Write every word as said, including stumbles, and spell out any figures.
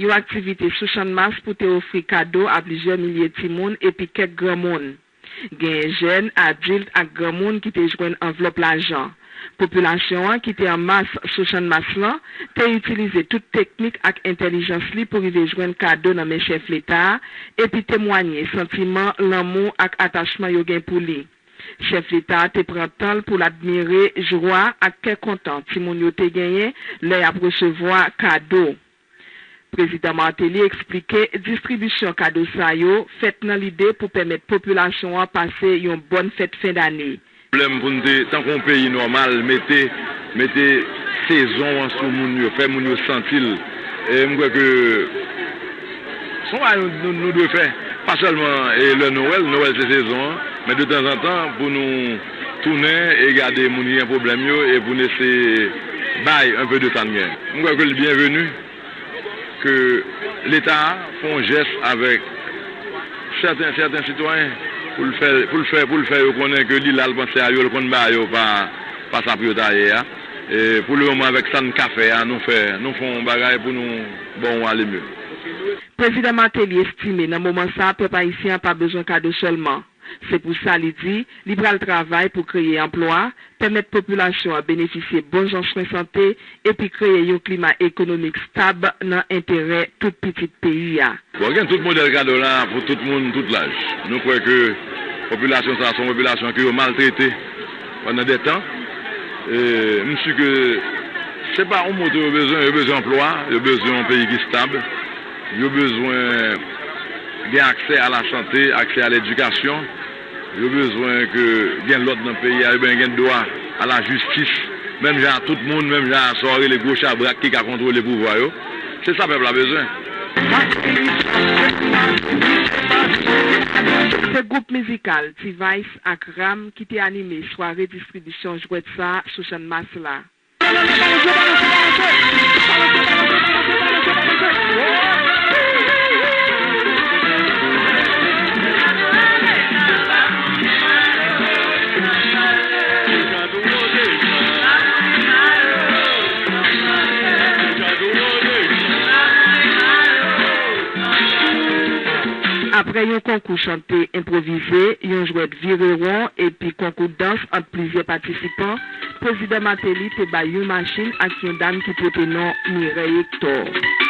Yon aktivite sou Channmas pou te ofri kado a plizyè milye timoun epi kèk granmoun. Genyen jèn, adilt ak granmoun ki te jwenn anvlòp lajan. Popilasyon an ki te an mas sou Channmas lan te itilize tout teknik ak entèlijans li pou rive jwenn kado nan men chèf leta a epi temwanye santiman lanmou ak atachman yo gen pou li. Chèf leta a te pran tan l pou l admire jwa ak kè kontan timoun yo te genyen lè y ap resevwa kado. Prezidan Martelly eksplike distribisyon kado sa yo fèt nan lide pou pèmèt popilasyon an pase yon bòn fèt fen dane. Pwoblèm pou n te, tankou yon peyi nòmal, mete, mete sezon an sou moun yo, fè moun yo santi l. E m kwè ke se yon bagay nou, nou, nou dwe fè, pa sèlman, e, lè Nwèl, Nwèl se sezon an, men detanzantan pou nou tounen e gade moun ki gen pwoblèm yo e pou n eseye bay un peu de sa n gen. M kwè ke l byenveni ke Leta fè yon jès avèk sèten, sèten sitwayen pou l fè, pou l fè, pou l fè yo konnen ke li la, l panse a yo, l konn ba yo pa, pa sa pou yo ta ye a. E pou le moman, avèk sa n ka fè a, nou fè, nou fè yon bagay pou nou bon ale mye. Prezidan Martelly estime nan moman sa a, pèp ayisyen an pa bezwen kado sèlman. Se pou sa li di, li pral travay pou kreye anplwa, pèmèt popilasyon an benefisye bon jan swen sante, epi kreye yon klima ekonomik stab nan enterè tout pitit peyi a. Bon, gen tout modèl kado la pou tout moun, tout laj. Nou kwè ke popilasyon sa a se yon popilasyon ke yo maltrete pandan de tan. E, m si ke se pa yon moto yo bezwen, yo bezwen anplwa, yo bezwen yon peyi ki stab, yo bezwen gen aksè a la sante, aksè a ledikasyon, yo bezwen ke gen lòd nan peyi a, yo bezwen gen dwa a la jistis, menm jan a tout moun, menm jan a sa w rele gwo chabrak ki ka kontwole pouvwa yo. Se sa pèp la bezwen. Se gwoup mizikal T-Vice ak Ram ki te anime sware distribisyon jwèt sa a sou Channmas la. Apre yon konkou chante enpwovize, yon jwèt vire won epi konkou dans ant plizyè patisipan, Prezidan Martelly te bay yon machin ak yon dam ki pote non Mireille Hector.